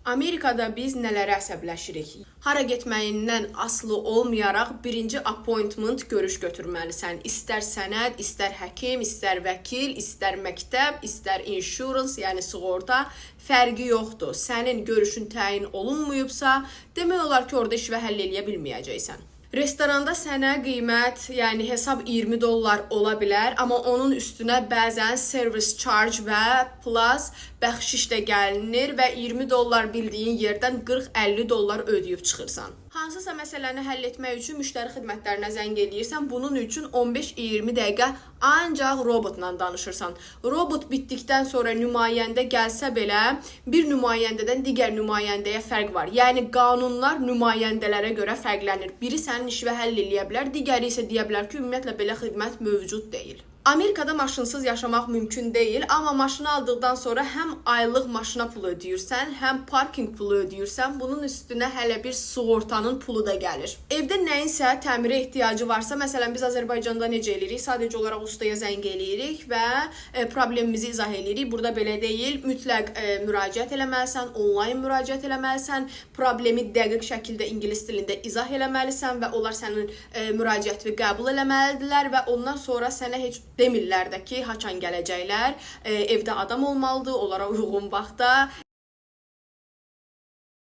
Amerikada biz nələrə əsəbləşirik? Hara getməyindən asılı olmayaraq birinci appointment, görüş götürməlisən. İstər sənəd, istər həkim, istər vəkil, istər məktəb, istər insurance, yəni sığorta, fərqi yoxdur. Sənin görüşün təyin olunmayıbsa, demək olar ki, orada işi həll eləyə bilməyəcəksən. Restoranda sənə qiymət, yəni hesab 20 dollar ola bilər, amma onun üstünə bəzən service charge və plus bəxşiş də gəlinir və 20 dollar bildiyin yerdən 40-50 dollar ödəyib çıxırsan. Hansısa məsələni həll etmək üçün müştəri xidmətlərinə zəng eləyirsən, bunun üçün 15-20 dəqiqə ancaq robotla danışırsan. Robot bitdikdən sonra nümayəndə gəlsə belə, bir nümayəndədən digər nümayəndəyə fərq var. Yəni qanunlar nümayəndələrə görə fərqlənir. Biri sənin işini həll eləyə bilər, digəri isə deyə bilər ki, ümumiyyətlə belə xidmət mövcud deyil. Amerikada maşınsız yaşamaq mümkün deyil, amma maşını aldıqdan sonra həm aylıq maşına pulu ödəyirsən, həm parking pulu ödəyirsən. Bunun üstünə hələ bir sığortanın pulu da gəlir. Evdə nəyinsə təmirə ehtiyacı varsa, məsələn, biz Azərbaycanda necə eləyirik? Sadəcə olaraq ustaya zəng eləyirik və problemimizi izah eləyirik. Burada belə deyil. Mütləq müraciət eləməlisən, onlayn müraciət eləməlisən, problemi dəqiq şəkildə ingilis dilində izah eləməlisən və onlar sənin müraciətini qəbul eləməlidirlər və ondan sonra sənə heç demirlər də ki, haçan gələcəklər. Evdə adam olmalıdır, onlara uyğun vaxtda.